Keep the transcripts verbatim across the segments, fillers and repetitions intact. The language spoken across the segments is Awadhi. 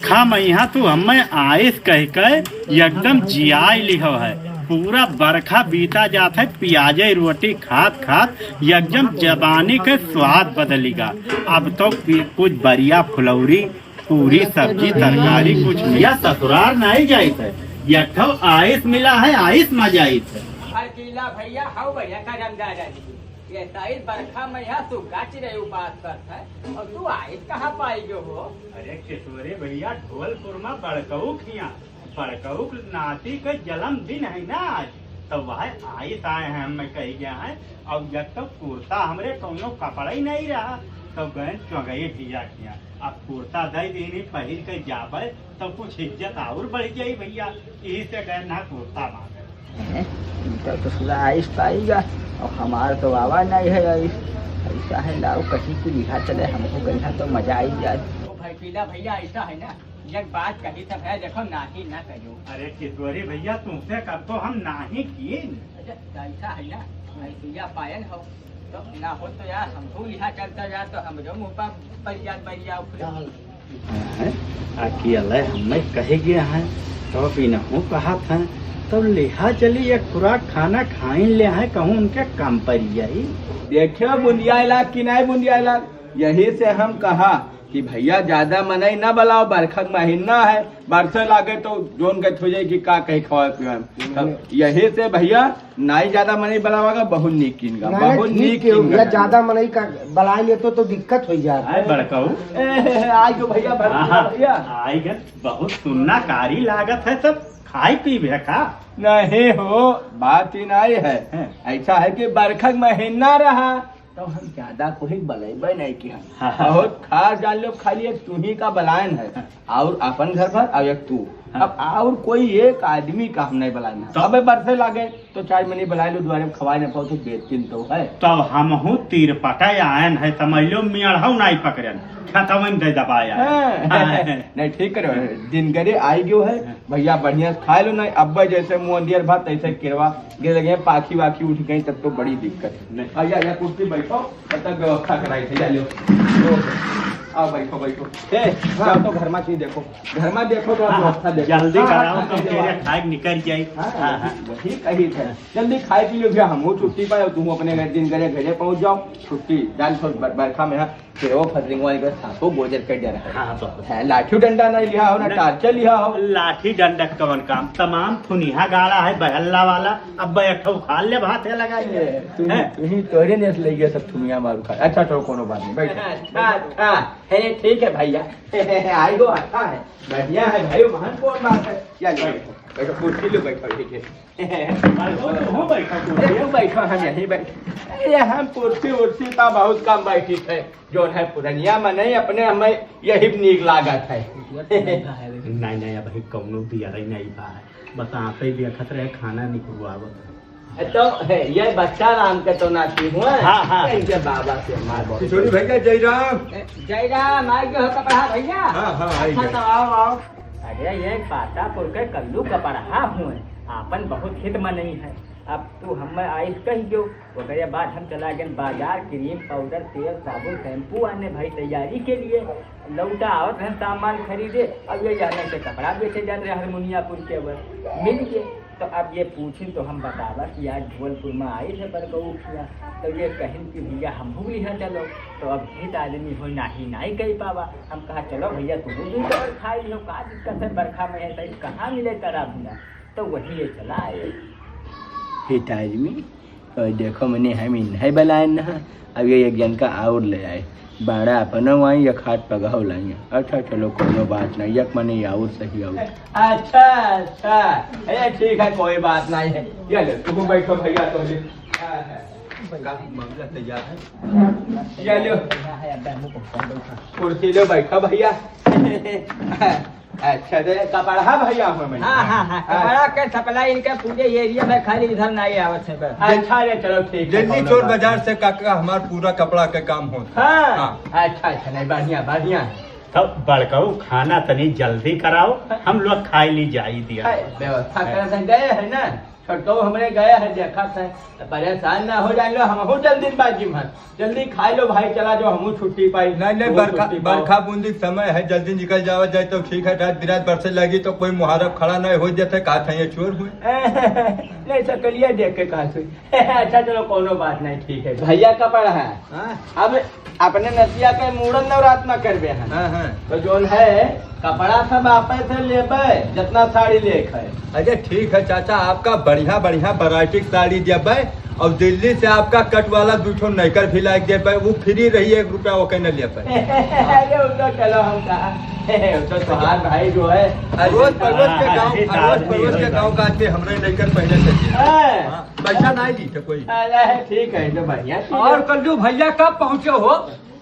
खा मैहा तू हमें आइस कह के एकदम जियाई लिहो है। पूरा बरखा बीता जात है, पियाजे रोटी खात खात एकदम जबानी के स्वाद बदलिगा। अब तो पी-, कुछ बढ़िया फुलौरी, पूरी, सब्जी, तरकारी कुछ मिला, ससुरार नहीं जाइत है। एक ठो आइस मिला है, आइस मजा आइत है। भड़कीला भैया, हाउ भैया, करम दादा जी। ये साइज बरखा में यहाँ सुग्गा चिरई उपास करत है, और तू आइस कहाँ पाई गयो हो? अरे किशोरी भैया, ढोलपुर में बड़कऊ खिया, बड़कऊ नाती के जन्मदिन है ना आज, तो वह आइस आए हैं, हम कही गया है। अब जब तक कुर्ता हमरे कौनो कपड़ा ही नहीं रहा, तो गए चौगई भैया खिया। अब कुर्ता दे दीनी, पहिर के जाबे, तो कुछ इज्जत और बढ़ जाई भैया, यही से गए ना कुर्ता मांगे। हैं? इनका तो सुधा आइस पाईगा, और हमार तो आवा नहीं है आइस। ऐसा है, लाओ कहीं की लिहा चले, हमको कहीं तो मजा आई जाए। ओ भड़कीला भैया, ऐसा है ना, एक बात कही सब है, देखो नाही ना करो। अरे किशोरी भैया, तुमसे कब तो हम नाही कीन। अच्छा, तो ऐसा है ना, ऐसिया पायल हो, तो ना हो तो यार हमको यहाँ चलता यार, तो हम जो मुँह पर बढ़िया बढ़िया उखड़े। हैं? अकेले हमें कहे गया है, तो अब इनहू कहत हैं, तो लिहा चली एक खुराक खाना खाइन ले हैं, कहूँ उनके कम पड़ जाई। देखियो बुंदिया इलाज कि नहीं बुंदिया इलाज, यही से हम कहा कि भैया ज्यादा मनई ना बुलाओ, बरखा के महीना है, बरसे लागे तो जोन के हो जाए कि का कहीं खवाए पिवाए। तब यही से भैया नाई ज्यादा मनई बुलावागा, बहुत नीक किनगा, नहीं, बहुत ठीक नीक है, किनगा। या ज्यादा मनई का बुलाए लेतो तो दिक्कत हो जात। आए बड़काऊ। ए, ए, ए, आई गो भैया, भर हाँ, हाँ, भैया। आई गन, बहुत सुन्ना कारी लागत है, सब खाई पीबे का? नहीं हो, बात ही नहीं है। हैं। ऐसा है कि बरखा के महीना रहा, तो हम ज्यादा कोई बलैबे नहीं कि हम। हाँ, हाँ। बहुत खास जान लो, खाली एक तू ही का बलायन है। हाँ। और अपन घर भर और एक तू। हाँ। अब और कोई एक आदमी का हम नहीं बलायन है। तो अबे बरसे लागे, तो चार मनी बलाए लो, द्वारे में खवाए न पाओ, तो बेचतीन तो है। तो हमहू तिरपटा आयन है, समझ लो, मियाड़ाऊ नहीं पकड़न, खेतवन दे दबाया। हाँ। हाँ। नहीं, ठीक करो, दिन करे आई गयो है। हाँ। भैया बढ़िया से खाए लो, नहीं अब्बे जैसे मुँह अंधियर भात, तैसे केरवा गिर लगे, पाखी वाखी उठ गई, तब तो बड़ी दिक्कत है। नहीं। आ, या, या कुर्सी बैठो, तब तक व्यवस्था कराई थे, जा लो। आओ, बैठो, बैठो। ए, हाँ। जाओ तो घर मा चीज देखो, घर मा देखो, थोड़ा हाँ, हाँ, व्यवस्था देखो। जल्दी हाँ, कराओ, हाँ, तो हाँ, मेरे हाँ। खाए निकल जाए। हाँ, हाँ, हाँ। वही, वही कही थे। जल्दी खाए पी लो भैया, हमहू छुट्टी पाए, तुम अपने घर दिन करे घरे पहुँच जाओ, छुट्टी। जान छोड़ बर-, बरखा में, हाँ। के वो फतरिंगवा के साथो गोजर कर डर है। हाँ, हाँ, बाबा। है, लाठी डंडा नहीं लिया हो ना, नहीं। टार्चर लिया हो। लाठी डंडा के कवन काम? तमाम थुनिहा गाड़ा है, बहल्ला वाला, अब एक ठो उखाड़ ले, भात है लगाई ले। ए, तू ही, हैं? तू ही तोरे ने ले गया सब थुनिया मारू खा। अच्छा, चलो, कोनो बात नहीं, बैठ। अच्छा, अच्छा। अरे, ठीक है भैया। आई गो, अच्छा है। बढ़िया है भाई, वहाँ कौन बात है? या ले, बैठो, बैठो, कुर्सी लो, बैठो, ठीक है। अरे, वो तो हो बैठा, ए, तू बैठो, हम यहीं बैठ। अरे, हम कुर्सी उर्सी तो बहुत कम बैठी थे। जो है पुरनिया मनई अपने हमें यही नीक लागत है। नहीं, नहीं, अबही कौनो दियरई नहीं बा है। बस आते ही देखत रहे, खाना निकलवावत है। तो है, ये बच्चा राम के तो नाती हुआ। हाँ, हाँ। इनके बाबा से हमार बहुत किशोरी भैया, जय राम। ए, जय राम, आ गए हो कपड़ा भैया? हाँ, हाँ, आ अच्छा, गए। तो आओ, आओ। अरे, ये पातापुर के कल्लू कपड़ा हुए, आपन बहुत हित मनई है। अब तू हमें आइस कह दो, ओकरे बाद हम चला गए बाजार, क्रीम पाउडर, तेल, साबुन, शैम्पू आने भाई तैयारी के लिए। लौटा आवत रहन सामान खरीदे, अब ये जाने से कपड़ा बेचे जात रहे हरमुनियापुर के, बस मिल गए। तो अब ये पूछिन तो हम बतावा कि आज ढोलपुर में आई थे बड़कऊ खिया, तो ये कहिन कि भैया हमहू लिहा चलो। तो अब हित आदमी हो, नाही नाही कह पावा। हम कहा चलो भैया तुम भी तो और खाई लिहो, का दिक्कत है, बरखा में है, सही कहाँ मिले तरा भुना। तो वही ये चला आए। हित आदमी, और देखो मने हम इन्हें बलायन ना, अब ये एक जन का और ले आए। बाड़ा अपनो आई, एक हाथ पगहो लाई। अच्छा चलो, कोनो बात नहीं, एक मने और सही और। अच्छा, अच्छा, अरे ठीक है, कोई बात नहीं है। ये लो, तुम बैठो भैया, तो ले। का मामला तैयार है? ये लो, कुर्सी लो, बैठो भैया। अच्छा, तो ये कपड़ा है भैया हमें? हाँ, हाँ, हाँ, हाँ। कपड़ा के supply इनके पूरे area में, खाली इधर नहीं आवत है बस। अच्छा, ये चलो ठीक है, जल्दी कौनो चोर बात बाजार नहीं। से काका हमार पूरा कपड़ा के काम होता। हाँ। हाँ। अच्छा, अच्छा, नहीं, बढ़िया, बढ़िया। तब बड़काऊ खाना तनी जल्दी कराओ, हम लोग खाई ली जाई दिया। है, व्यवस्था है। कर से गए है ना। छोटकऊ हमरे गए है, देखत है, परेशान ना हो जाए लो, हमहू जल्दीबाजी में, जल्दी खाई लो भाई, चला जाओ, हमहू छुट्टी पाई, नहीं, नहीं, हमहू बरखा, छुट्टी पाओ। बरखा बूंदी के समय है, जल्दी निकल जावा जाए तो ठीक है, रात बिरात बरसे लगी तो कोई मुहारब खड़ा नहीं हो जाते, कहा था ये चोर हुए। नहीं, सकलिया देख के कहा सुई। अच्छा, चलो, कोनो बात नहीं, ठीक है। भैया कपड़ा है। हाँ? अब अपने नतिया के मूड़न नवरात में करबे हैं। हाँ, हाँ। तो जोन है, कपड़ा सब आपे से लेबे, जितना साड़ी लेक है। अरे ठीक है चाचा, आपका बढ़िया बढ़िया वैरायटी के साड़ी देबे, और दिल्ली से आपका कट वाला दू ठो नैकर भी लाइक देबे, वो फ्री रही, एक रुपया ओके न लेबे। अरे, वो तो चलो, हम कहा, वो तो तुम्हार भाई जो है। अड़ोस पड़ोस के हाँ, गाँव, अड़ोस पड़ोस के गाँव का आदमी हमरे नैकर पहले से दिया। हाँ। हाँ, पैसा नहीं ली तो कोई। अरे, ठीक है, तो बढ़िया चीज और है। कल्लू भैया कब पहुँचे हो?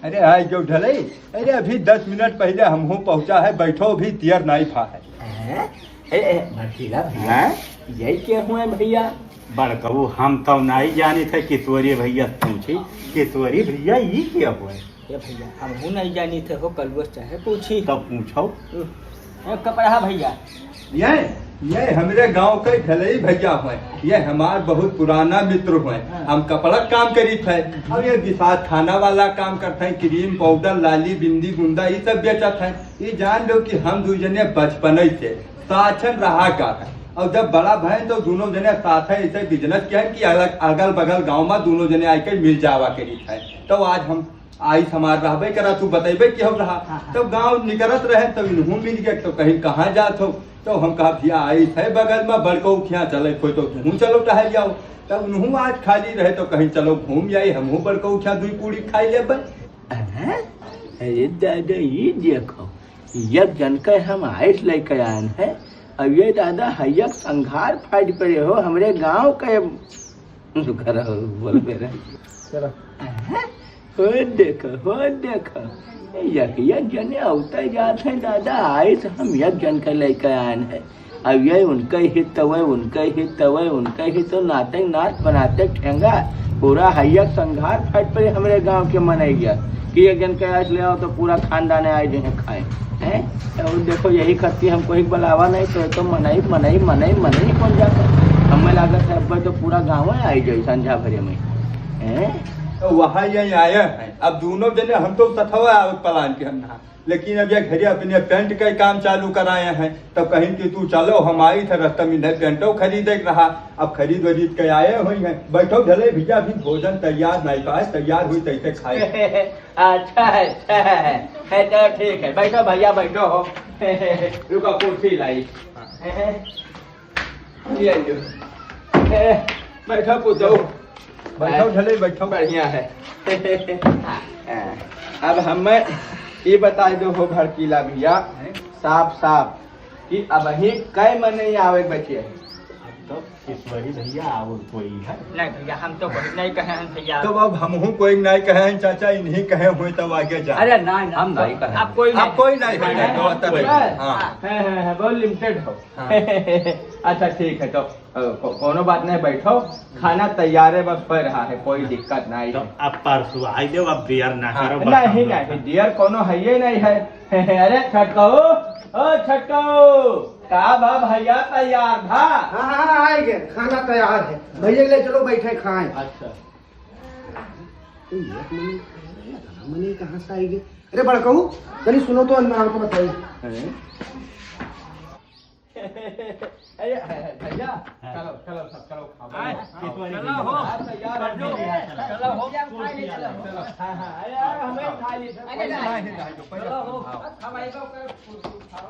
अरे, आई जो ढले। अरे, अभी दस मिनट पहले हमहू पहुँचा है, बैठो, अभी तियर नहीं फा है। हैं? ए, ए, भड़कीला भैया, हाँ? ये क्या हुए भैया? बड़कऊ, हम तो नहीं जानी थे, किशोरी भैया से पूछी। किशोरी भैया, ये क्या हुए? ए भैया, हमहू नहीं जानी थे हो, कलुआ से चाहे पूछी। तो पूछो। हम्म। ए, कपड़ा भैया। ये, ये हमरे गांव के ढलई भैया हुए, ये हमार बहुत पुराना मित्र हुए। हाँ। हम कपड़ा के काम करी थे, अब ये बिसात खाना वाला काम करते हैं, क्रीम पाउडर, लाली, बिंदी, गुंदा, ये सब बेचत हैं। ये जान लो कि हम दू जने बचपन से साथन रहा का है। और जब बड़ा भय तो दोनों जने साथ है, ऐसे बिजनेस किया है कि अलग, अगल बगल गांव में दोनों जने आके मिल जावा करी थे। तो आज हम आइस हमार रहबे करा, तू बतैबे कि हम रहा। हाँ, हाँ। तब गाँव निकरत रहे, तब इनहू मिल गए, तो कहीं कहाँ जात हो? तो हम कहा, "भैया, आइस है बगल में, बड़कऊ खिया चले, कोई तो तुहू चलो टहल जाओ।" तब उनहू आज खाली रहे, तो कहीं, "चलो घूम जाई, हमहू बड़कऊ खिया दुई पूड़ी खाई लेबे।" अरे दादा, ई देखो, एक जन के हम आइस लेके आयन है, अब ये दादा, हैयक संघार फाट पड़े हो, हमरे गाँव के घर बोल मेरे। चलो। हो देखो, हो देखो। एक, एक जने अवते जात हैं दादा, आइस हम एक जन के लेके आयन है। अब ये उनके हित तवे, उनके हित तवे, उनके हित तो नाते नाच बनाते ठेंगा। पूरा हैयक संघार फाट पड़े हमरे गाँव के मनई गया कि एक जन के आइस ले आओ तो पूरा खानदान आए जो है खाए। हैं? तो देखो, यही करती हमको एक बुलावा नहीं तो, तो मनई, मनई, मनई, मनई कौन जाता? हमें लागत है, अब तो पूरा गाँव है आई जाई संझा भरे में। हैं? तो वहाँ यही आया है। अब दोनों जने हम तो सथवा आवे पलान के हम ना, लेकिन अब ये घरे अपने पेंट का काम चालू कराए हैं, तो कहीं कि तू चलो, हम आई थे रास्ता में नहीं पेंटो खरीदे के रहा, अब खरीद वरीद के आए हुई हैं। बैठो ढले भैया, अभी भोजन तैयार नहीं पाए, तैयार हुई तैसे खाए। अच्छा है, अच्छा है, है तो ठीक है, बैठो भैया, बैठो हो। रुको, कुर्सी लाई। ये लो। बैठो पुतौ। बैठो ढले, बैठो। बढ़िया है। अब हमें ये बताई दो हो भड़कीला भैया, साफ साफ, कि अबहीं कै मनई आवे बचे हैं? अब तो ईश्वरी भैया और कोई है? नहीं भैया, हम तो कोई नहीं कहे हैं भैया। तो अब हमहू कोई नहीं कहे हैं चाचा, इन्हीं कहे हुए तब आगे जा। अरे नहीं, नहीं, हम नहीं कहे। आप कोई नहीं। आप कोई नहीं है, नहीं, तो आता कोई नहीं। नहीं। हाँ। हाँ, हाँ, हाँ, बहुत लिमिटेड हो। हाँ। अच्छा ठीक है, तो अ, को-, कोनो बात नहीं, बैठो, खाना तैयार है, बस पड़ रहा है, कोई दिक्कत नहीं तो है। अब परसों आई देव, अब देर ना हाँ, करो, नहीं, बस हम लोग नहीं, देर कोनो है ये नहीं है। अरे छटकऊ, ओ छटकऊ, का भा भैया तैयार भा? हाँ, हाँ, आए गए, खाना तैयार है, भैया ले चलो, बैठे खाएं। अच्छा। ए, एक मिनट, मनई कहाँ से आई गए? अरे बड़कऊ, तनी सुनो तो, अंदर आओ तो बताइए। अरे, भैया, हाँ। चलो, चलो, सब, चलो, खाओ, आए, खाओ, खाओ। चलो हो। हाँ, तैयार हो। चलो, चलो हो। चलो, हाँ, हाँ, अरे, यार, हमें खा ली, अरे, पहले नहीं, नहीं, नहीं, पहले चलो हो। खाओ। अब खवाई दो, कर, खाओ।